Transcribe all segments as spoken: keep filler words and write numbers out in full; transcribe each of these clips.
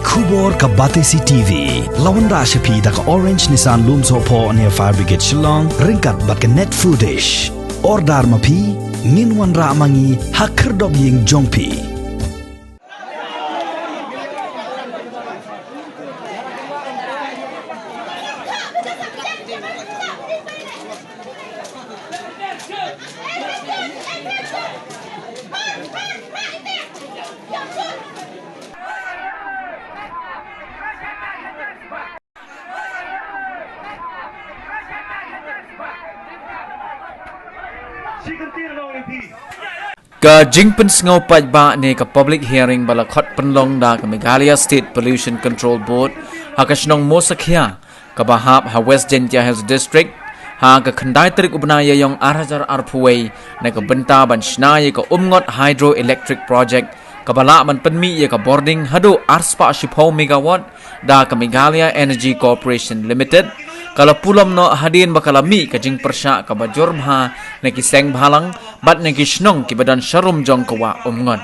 Khubor ka Batesi T V la wanrah sha phi da ka Orange Nissan Lumsohphoh near Fire Brigade Shillong ryngkat bad ka Net Foodish. Order ma phi, ngin wanrah ma ngi ha khyrdop ïing jong phi. Ka jingpynsngew paidbah ne ka public hearing ba la khot pynlong da ka Meghalaya State Pollution Control Board ha ka shnong Mosakhia kaba hap ha West Jaintia Hills District ha ka khyndai tarik u bnai Ïaïong ar hajar arphew wei na ka bynta ban shna ïa ka Umngot Hydroelectric Project kaba lah ban pynmih ïa ka bording haduh arspah shiphew megawatt da ka Meghalaya Energy Corporation Limited, ka la pulom noh hadien ba ka la mih ka jingpyrshah kaba jur bha na ki seng bhalang bad na ki shnong kiba don sharum jong ka wah Umngot.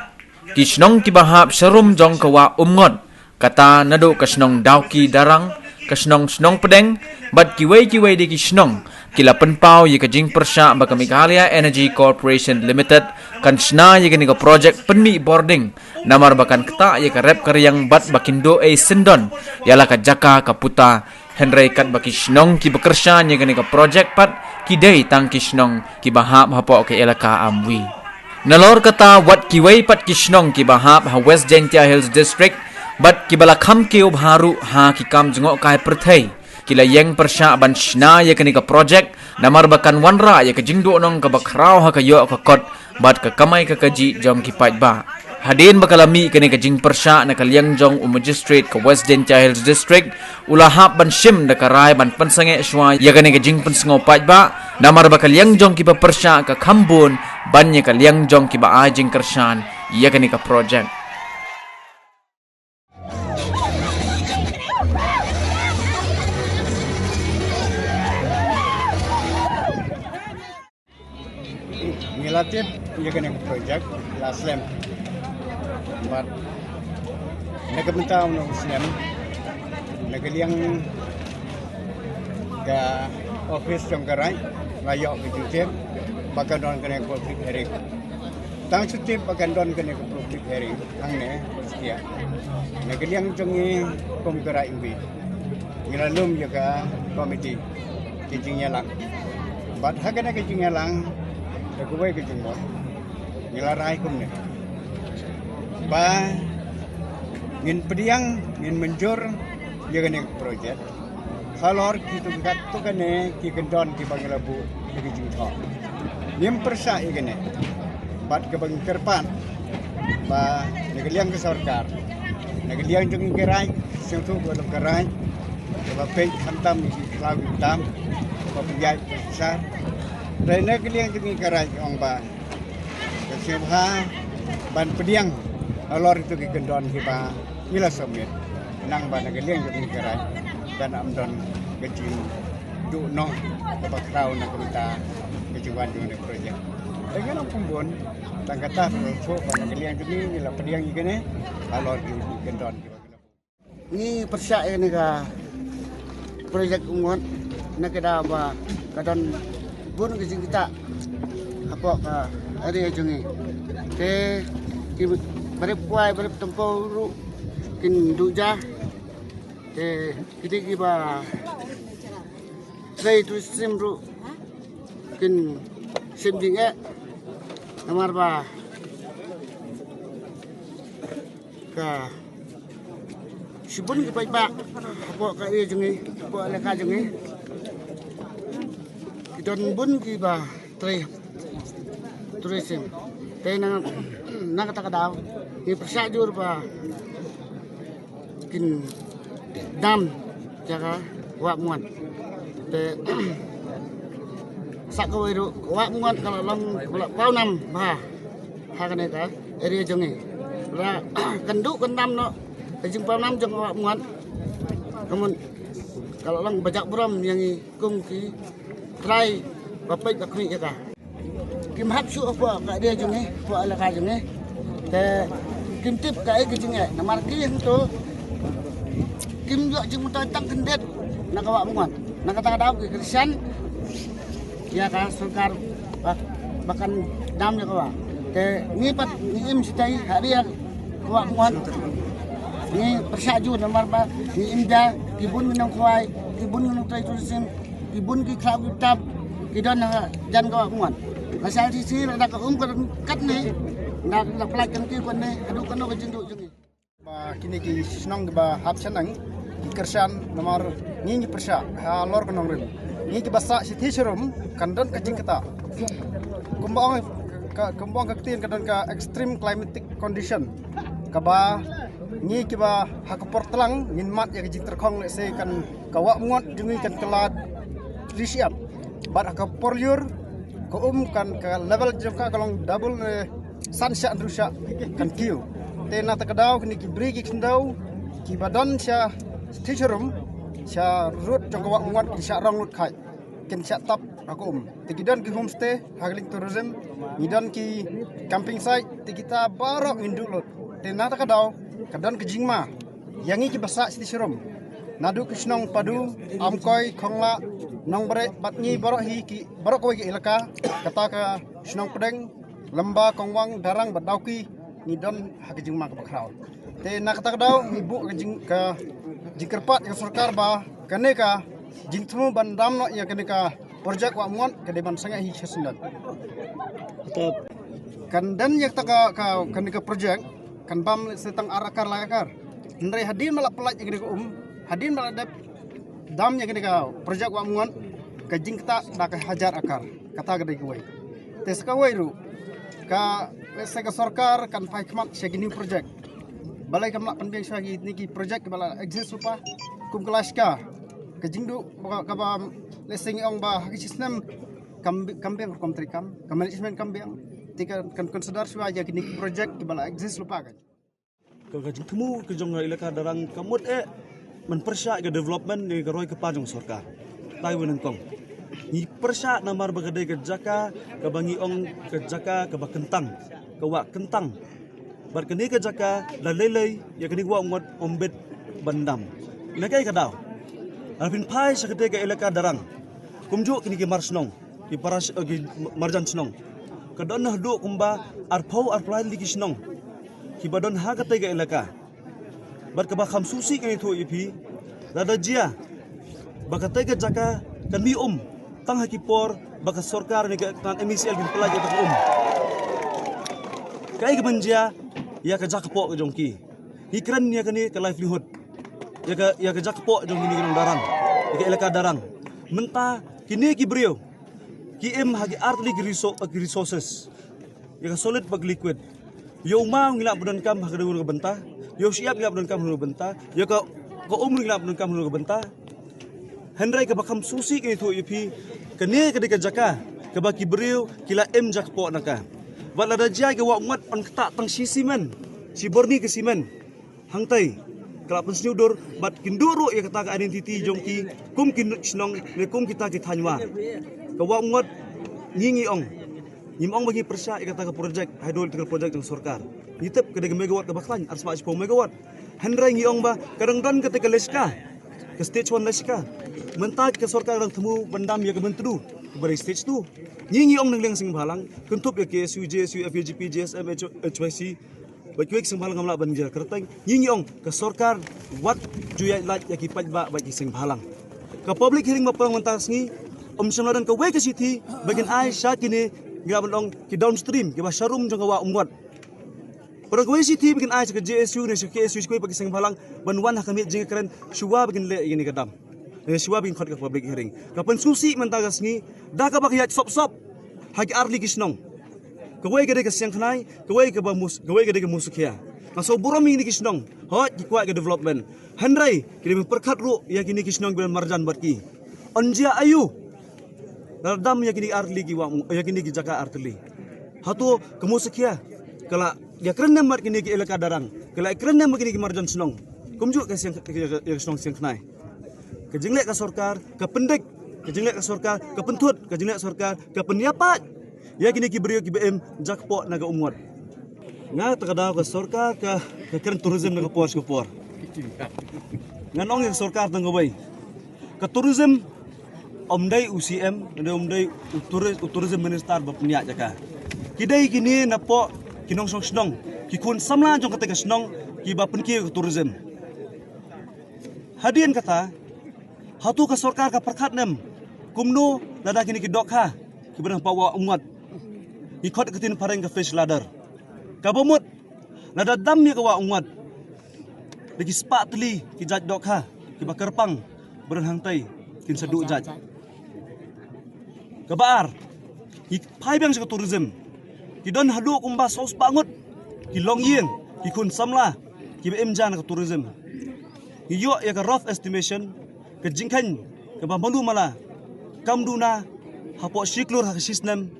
Ki shnong kiba hap sharum jong ka wah Umngot, kata naduh ka shnong Dawki Darrang, ka shnong Shnongpdeng bad kiwei kiwei de ki shnong, ki la pynpaw ïa ka jingpyrshah ba ka Meghalaya Energy Corporation Limited kan shna ïa kane ka projek pynmih bording, namar ba kan ktah ïa ka rep ka riang bad ba kin duh ei syndon ïa la ka jaka ka puta. Hynrei katba ki shnong kiba kyrshan ïa kane ka projek pat ki dei tang ki shnong kiba hap hapoh ka elaka Amwi. Nalor kata, wat kiwei pat ki shnong kiba hap ha West Jaintia Hills District bad kiba la kham kiew bha ruh ha ki kam jngohkai pyrthei, ki la ïeng pyrshah ban shna ïa kane ka projek, namar ba kan wanrah ïa ka jingduhnong kaba khraw ha ka ïoh ka kot bad ka kamai ka kajih jong ki paidbah. Hadien ba ka la mih kane ka jingpyrshah, na ka liang jong u Magistrate ka West Jaintia Hills District u la hap ban shim da ka rai ban pynsangeh shuwa ïa kane ka jingpynsngew paidbah, namar ba ka liang jong kiba pyrshah ka kham bun ban ïa ka liang jong kiba ai jingkyrshan ïa kane ka projek. Ngi la tip ïa kane ka projek la slem. Bad na ka bynta u nong snem, na ka liang ka office jong ka raid la ïoh ka jingtip ba ka don kane ka public hearing. Tang shu tip ba kan don kane ka public hearing hangne, Mosakhia. Na ka liang jong ngi kum ka raid ngi, ngi la lum ïa ka komiti ki jingïalang. Bad ha kane ka jingïalang da kawei ka jingmut, ngi la rai kumne ba ngin pdiang, ngin mynjur ïa kane ka projek. Halor kito ki katto katne ki kyndon kiba ngi la buh ïa ki jingthoh. Ngim pyrshah ïa kane. Bad kaba ngi kyrpad ba na ka liang ka sorkar, na ka liang jong ngi ka raid, sngewthuh ba ka raid kaba peit khamtam ïa ki khlaw ki tam, kaba pynïaid pynshar. Hynrei na ka liang jong ngi ka raid ong ba ka sngewbha ban pdiang halor kito ki kyndon kiba ngi la submit. Nang ba na ka liang jong ngi ka raid kan ym don ka jingduhnong kaba khraw na ka bynta ka jingwan jong kane ka projek. Te ngan ong kumbun, tang kata ka shu ba na ka liang jong ngi ngi la pdiang ïa kane halor ki kyndon kiba ngi la buh. Ngi pyrshah ïa kane ka projek Umngot na ka daw ba ka don bun ka jingktah hapoh ka area jong ngi. Te ki barep kwai barep tympew ruh kin duh ja. Te kito kiba trei tourism ruh kin shim jingeh, namar ba ka shibun ki paidbah hapoh ka area jong ngi, hapoh elaka jong ngi, ki don bun kiba trei tourism. Te na, na kata ka daw ngi pyrshah jur ba kin dam jaka wah Umngot. Te sa kawei ruh wah Umngot ka la long, ka la paw nam bha ha kane ka area jong ngi. La kan duh kan dam noh ka jingpaw nam jong wah Umngot. Ka mut ka la long ba jak burom ïa ngi kum ki trai ba peit ba khmih ïa ka. Kim hap shuh hapoh ka area jong ngi, hapoh elaka jong ngi. Te kim tip kaei ka jingeh, namar ki hangto Kim ïoh jingmyntoi tang khyndiat na ka Wah Umngot. Na kata ka daw ki kyrshan ïa ka sorkar ba, ba kan dam ïa ka wah. Te ngi pat ngi im shatai ha ri ïa ka Wah Umngot. Ngi pyrshah ju namar ba ngi im da ki bun ki nongkhwai, ki bun ki nongtrei tourism, ki bun ki khlaw ki tap ki don ha jan ka Wah Umngot. Ka sal sisi lada ka um ka don katne, na la pynlait kan ki katne, haduh katno ka jingduh jong ngi. Ba kine ki shnong kiba hap shaneng ki kyrshan namar ngi ngi pyrshah halor ka nongrim. Ngi kiba sah shithi shirum kan don ka jingktah. Kumba ong ka, kumba ong ka ktien ka don ka extreme climatic condition. Kaba ngi kiba ha ka por tlang ngin mad ïa ka jingtyrkhong lehse kan ka Wah Umngot jong ngi kan kylla ri shyiap. Bad ha ka por lyiur ka um kan ka level jong ka ka long double ne san shah hynriew shah kan kiew. Te na kata ka daw kine ki bri ki khyndew kiba don sha shithi shirum sha rud jong ka Wah Umngot kin shah rong lut khaid, kin shah tap ha ka um. Te ki don ki homestay ha ka liang tourism, ngi don ki camping site, te kita baroh ngin duh lut. Te na kata ka daw ka don ka jingma ïa ngi kiba sah shithi shirum, naduh ki shnong Padu, Amkoi, Khonglah, Nongbreh bad ngi baroh hi ki baroh kawei ka elaka, kata ka shnong Pdeng, Lamba, Kongwang, Darrang bad Dawki, ngi don ha ka jingma kaba khraw. Te na kata ka daw ngi buh ka jing, ka jingkyrpad ïa ka sorkar ba kane ka jingthmu ban dam noh ïa kane ka project Wah Umngot ka dei ban sangeh hi sha shnong. Kan don ïa kata ka, ka, kane ka project kan bam lehse tang ar akar lai akar. Hynrei hadien ba la pynlait ïa kane ka um, hadien ba la dep dam ïa kane ka project Wah Umngot, ka jingktah da ka hajar akar. Kata ka dei kawei. Te sa kawei ruh ka, lehse ka sorkar kan phai khmat sha ki new project. Balei kam lah pynbiang sha kine ki project ba la exist lypa kum ka Lashkar. Ka jingduh ba kaba lehse ngi ong ba ha ki snem kam, kam biang rukom treikam, ka management kam biang. Te kan, kan consider shuwa ïa kine ki project kiba la exist lypa kan. Ka, ka jingthmu ka jong ka elaka Darrang ka mut eh ban pyrshah ka development ne ka roi ka par jong sorkar. Tai wan nyngkong. Ngi pyrshah namar ba ka dei ka jaka kaba ngi ong ka jaka kaba kyntang, ka wah kyntang. Bad kane ka jaka da lei lei ïa kane ka Wah Umngot ym bit ban dam. Na kaei ka daw? Haba phin phai sha kata ka elaka Darrang, kumjuh kine ki mar shnong, ki para sh-, eh, ki marjan shnong, ka don haduh kumba arphew arphew lai tylli ki shnong kiba don ha kata ka elaka. Bad kaba kham sngewsih kane thuh ïa phi, lada jia ba kata ka jaka kan mih um tang ha ki por ba ka sorkar ne ka tnat M E C L kin pynlait ïa ka um. Kaei kaban jia ïa ka jaka poh ka jong ki? Ngi kren ïa kane ka livelihood, ïa ka, ïa ka jaka poh jong kine ki nong Darrang, ïa ka elaka Darrang. Mynta kine ki briew ki im ha ki artylli ki resou-, ki resources, ïa ka solid bad ka liquid. Ïa u maw ngi lah ban donkam ha kano kano ka bynta, ïa u shyiap ngi lah ban donkam ha kano kano ka bynta, ïa ka, ka um ngi lah ban donkam ha kano kano ka bynta. Hynrei kaba kham sngewsih kane thuh ïa phi, kane ka dei ka jaka kaba ki briew ki la im jaka poh na ka. Bad lada jia ka Wah Umngot yn ktah tang shi simen, shi byrni ka simen, hangtai ka la pynsniew dur bad kin duh ruh ïa kata ka identity jong ki kum ki shnong ne kum kita ki thaiñ wah. Ka Wah Umngot ngi ngi ong, ngim ong ba ngi pyrshah ïa kata ka project, hydroelectrical project jong sorkar. Ngi tip ka dei ka megawatt kaba khlaiñ, arspah shiphew megawatt. Hynrei ngi ong ba ka dang don kata ka Lashkar, ka stage one Lashkar. Mynta ka sorkar ka dang thmu ban dam ïa ka Myntdu kaba dei stage two. Ngi ngi ong na ka liang seng bhalang, kynthup ïa K S U, J S U, F A G P, J S M, H-, H Y C, bad kiwei ki seng bhalang kam lah ban jia kyrteng. Ngi ngi ong ka sorkar wat ju ïaid lait ïa ki paidbah bad ki seng bhalang. Ka public hearing ba pang mynta ka sngi, ym shym la don kawei ka shithi ba kin ai sha kine, ngi lah ban ong ki downstream, kiba sharum jong ka Wah Umngot. Ba don kawei shithi ba kin ai sha ka J S U ne sha ka K S U, sha kiwei pat ki seng bhalang ban wan ha ka miet jingkren shuwa ba kin leh ïa kane ka dam, eh, shuwa ba kin khot ka public hearing. Ka pynsngewsih mynta ka sngi da kaba ka ïaid sop sop ha ki artylli ki shnong. Kawei ka dei ka Siangkhnai, kawei kaba Mus-, kawei ka dei ka Musakhia. Nga sngewburom ïa kine ki shnong, hooid ki kwah ka development. Hynrei ki dei ban pyrkhat ruh ïa kine ki shnong kiba marjan bad ki. Yn jia aïu lada dam ïa kine ki artylli ki Wah, ïa kine ki jaka artylli? Hato ka Musakhia ka la ïakren ne em bad kine ki elaka Darrang, ka la ïakren ne em bad kine ki marjan shnong, kumjuh ka Siang, ka, ka, ka shnong Siangkhnai? Ka jingleh ka sorkar ka pyndik, ka jingleh ka sorkar ka pynthut, ka jingleh ka sorkar ka pynïapait ïa kine ki briew kiba im jaka poh na ka Umngot. Nga ta ka daw ka sorkar ka, ka kren tourism na ka por sha ka por. Ngan ong ïa ka sorkar tang kawei. Ka tourism, ym dei u C M, ym dei u tourist, u tourism minister ba pynïaid ïa ka. Ki dei kine napoh ki nongshong shnong, ki khun samla jong kata ka shnong, kiba pynkiew ka tourism. Hadien kata, hato ka sorkar ka pyrkhat ne em kumno lada kine ki dohkha kiba don hapoh Wah Umngot, ki khot ka ktien phareng ka fish ladder? Kaba mut, lada dam ïa ka Wah Umngot, da ki spah tylli ki jait dohkha kiba kyrpang ba don hangtai, kin sa duh jait. Kaba ar, ki phai biang sha ka tourism. Ki don haduh kumba saw spah ngut ki longïing, ki khun samla kiba im ja na ka tourism. Ngi ïoh ïa ka rough estimation, ka jingkheiñ kaba malu mala, kam duna hapoh shi klur ha ka shi snem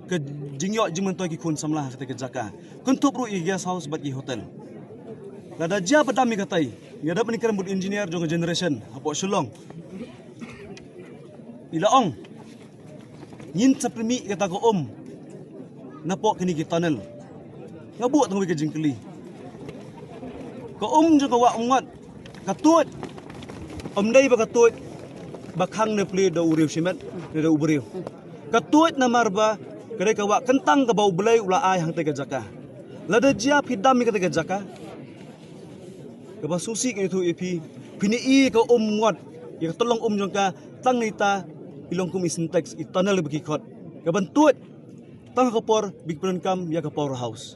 ka jingïoh jingmyntoi ki khun samla ha kata ka jaka, kynthup ruh ïa ki guest house bad ki hotel. Lada jia ba dam ïa katai, ïa da ban kren bad engineer jong ka generation hapoh Shillong. I la ong, ngin sa pynmih kata ka um napoh kine ki tunnel. Nga buh tang kawei ka jingkylli. Ka um jong ka Wah Umngot, ka tuid, ym dei ba ka tuid ba khang ne plie da u riew shimet ne da u briew. Ka tuid namar ba ka dei ka wah kyntang kaba U Blei u la ai hangtai ka jaka. Lada jia phi dam ïa kata ka jaka, kaba sngewsih ngi ïathuh ïa phi, phin ïohi ka um ngot, ïa ka tyllong um jong ka, tang ita i long kum i Sintex, i tunnel ba ki khot. Kaban tuid tang ha ka por ba ki pyndonkam ïa ka power house.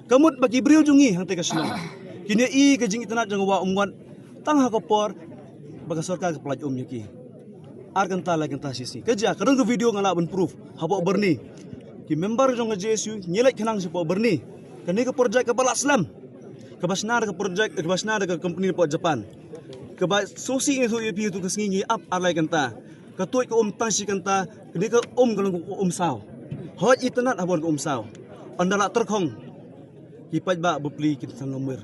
Ka mut ba ki briew jong ngi hangtai ka shnong kin ïohi ka jingitynnad jong ka Wah Umngot tang ha ka por ba ka sorkar ka pyllait um ïa ki. Ar kynta, lai kynta shi sngi. Ka jia, ka don ka video nga lah ban proof hapoh Byrni. Ki member jong ka J S U ngi leit khnang shapoh Byrni. Kane ka project kaba la slem, kaba shna da ka project, kaba shna da ka company hapoh Japan. Kaba sngewsih ngi ïathuh ïa phi, hato ka sngi ngi ap ar lai kynta. Ka tuid ka um tang shi kynta, kane ka um ka long ka um saw. Hooid, itynnad ha bor ka um saw. Ynda la tyrkhong, ki paidbah bapli kin sa ngam wir.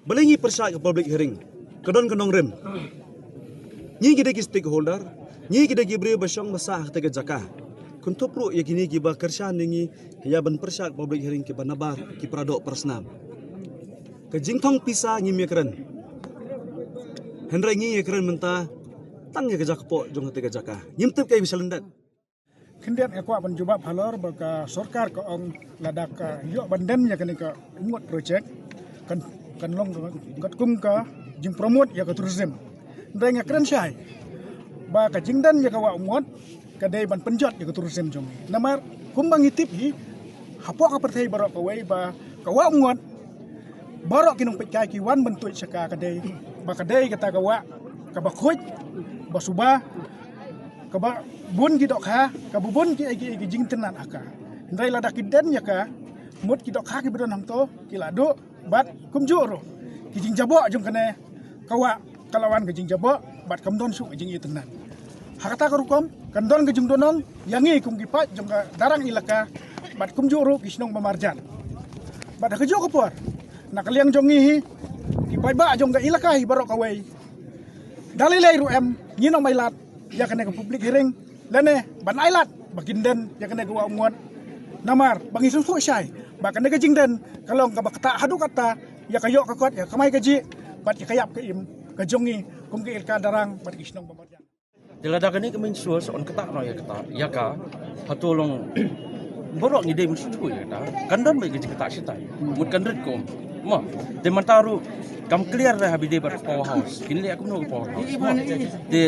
Balei ngi pyrshah ka public hearing? Ka don ka nongrim. Ngi ki dei ki stakeholder, ngi ki dei ki briew ba shong ba sah ha kata ka jaka. Kynthup ruh ïa kine kiba kyrshan ïa ngi ïa ban pyrshah ka public hearing, kiba nabar, ki para doh para snam. Ka jingthong pisa ngim ïakren. Hynrei ngi ïakren mynta tang ïa ka jaka poh jong kata ka jaka. Ngim tip kaei ba sha lyndet. Khyndiat nga kwah ban jubab halor ba ka sorkar ka ong lada ka ïoh ban den ïa kane ka Umngot project, kan, kan long katkum ka jingpromote ïa ka tourism. Hynrei nga kren shai ba ka jingden ïa ka Wah Umngot ka dei ban pynjot ïa ka tourism jong ngi. Namar kumba ngi tip hi, hapoh ka pyrthei baroh kawei ba ka Wah Umngot, baroh ki nongpeitkai ki wan ban tuid sha ka, ka dei ba ka dei kata ka wah kaba khuid, ba suba, kaba bun ki dohkha, kaba bun ki, ki, ki jingitynnad ha ka. Hynrei lada ki den ïa ka, mut ki dohkha kiba don hangto ki la duh, bad kumjuh ruh ki jingjaboh jong kane ka wah ka la wan ka jingjaboh, bad kam don shuh ka jingitynnad. Ha kata ka rukom kan don ka jingdonong ïa ngi kum ki paid jong ka Darrang Elaka, bad kumjuh ruh ki shnong ba marjan. Bad ha kajuh ka por, na ka liang jong ngi hi, ki paidbah jong ka Elaka hi baroh kawei, da lei lei ruh em ngin ym ailad ïa kane ka public hearing lane ban ailad ba kin den ïa kane ka Wah Umngot. Namar ba ngi sngewthuh shai ba kane ka jingden ka long kaba ktah haduh katta ïa ka ïoh ka kot, ïa ka kamai kajih bad ïa ka ïap ka im ka jong ngi kum ka Elaka Darrang bad ki shnong ba marjan. Te lada kane ka main source yn ktah noh ïa kata, ïa ka, hato long baroh ngi dei ban sngewthuh ïa kata. Kan don beit ka jingktah shatai, mut kan rit kum. Mo, te mynta ruh kam clear re haba ïadei bad power house. Kin leh kumno ka power house? Mo, te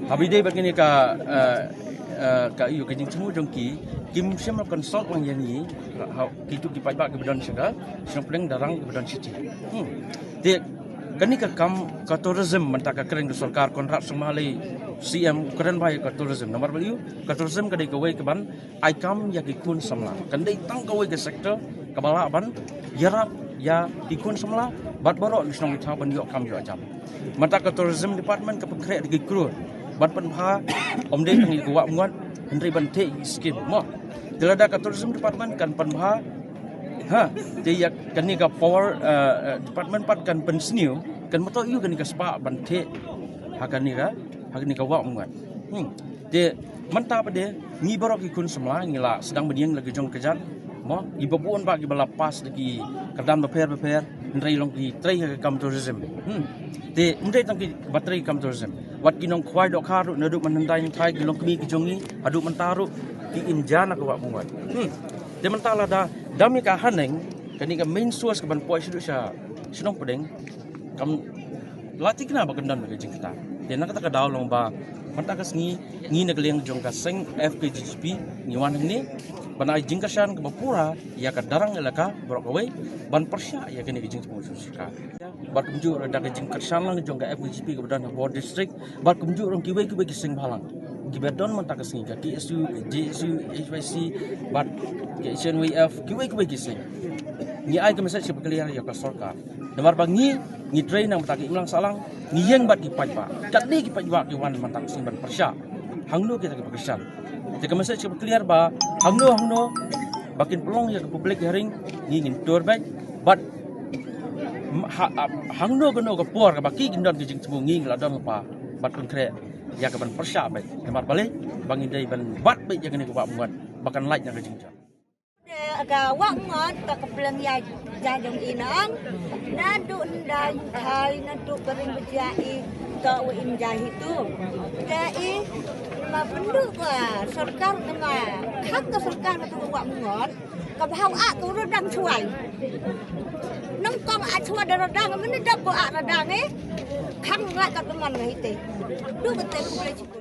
haba ïadei bad kane ka, eh, eh, ka, ïa ka jingthmu jong ki, kim shym la consult lang ïa ngi, ha, kito ki paidbah kiba don sha ka shnong Pdeng Darrang kiba don shiti. Hmm. Te kane ka kam ka tourism, mynta ka kren ka sorkar, Conrad Sangma lei C M u kren bha ïa ka tourism. Namar balei? Ka tourism ka dei kawei kaban ai kam ïa ki khun samla. Kan dei tang kawei ka sector kaba lah ban ïarap ïa ki khun samla bad baroh ki shnong ki thaw ban ïoh kam ïoh jam. Mynta ka tourism department ka pynkhreh da ki klur ban pynbha, ym dei tang ïa ka Wah Umngot, hynrei ban theh ïa ki skim. Mo, te lada ka tourism department kan pynbha, ha, te ïa kane ka power, eh, eh, department pat kan pynsniew, kan mutoi ïa kane ka spah ban theh ha kane ka, ha kane ka Wah Umngot. Hmm. Te mynta pat de ngi baroh ki khun samla ngi la sdang ban ïeng la ki jong ka jat. Mo, kiba bun ba kiba la pass da ki kyrdan bapher bapher, hynrei long ki trei ha ka kam tourism. Hmm. Te ym dei tang kiba trei ha ka kam tourism. Wat ki nongkhwai dohkha ruh naduh mynhyndai hynrei ki long kmie ki jong ngi, haduh mynta ruh ki im ja na ka Wah Mawngod. Hmm. Te mynta lada dam ïa ka haneng, kane ka main source kaban poi shaduh sha shnong Pdeng, kam la thikna ba kan don ka jingkyrta. Te na kata ka daw long ba mynta ka sngi ngi na ka liang jong ka seng F K G G P ngi wan hangne ban ai jingkyrshan kaba pura ïa ka Darrang Elaka baroh kawei ban pyrshah ïa kane ka jingthmu sorkar. Bad kumjuh ruh da ka jingkyrshan lang jong ka F K G G P kaba don ha Border District, bad kumjuh ruh kiwei kiwei ki seng bhalang kiba don mynta ka sngi, ka K S U, ka J S U, H Y C, bad ka H N Y F, kiwei kiwei ki seng. Ngi ai ka message kaba clear ïa ka sorkar. Namar ba ngi, ngi trei na ka bynta ki imlang sahlang, ngi ïeng bad ki paidbah. Katne ki paidbah ki wan mynta ka sngi ban pyrshah hangno kita kiba kyrshan. Te ka message kaba clear ba hangno hangno ba kin pynlong ïa ka public hearing, ngi ngin tur beit. Bad ha, ha, hangno kano ka por kaba ki kin don ka jingthmu, ngi ngi la don lypa bad pynkhreh ïa kaban pyrshah beit. Namar balei? Ba ngi dei ban bat beit ïa kane ka Wah Mawngod ba kan lait na ka jingjia. Ka Wah Mawngod ka ka pleng ïa ja jong i nang. Naduh hynda i thai, naduh ba ring ba jia i, to wa im ja hi tu. Ka i, namar pynduh ka sorkar, namar khang ka sorkar ka Wah Mawngod ka bha u ah ka radang shuwa. Nang kong ah shuwa da radang, mynta dap ko ah radang eh. Khang la ka teman ngi te. Du ka te ku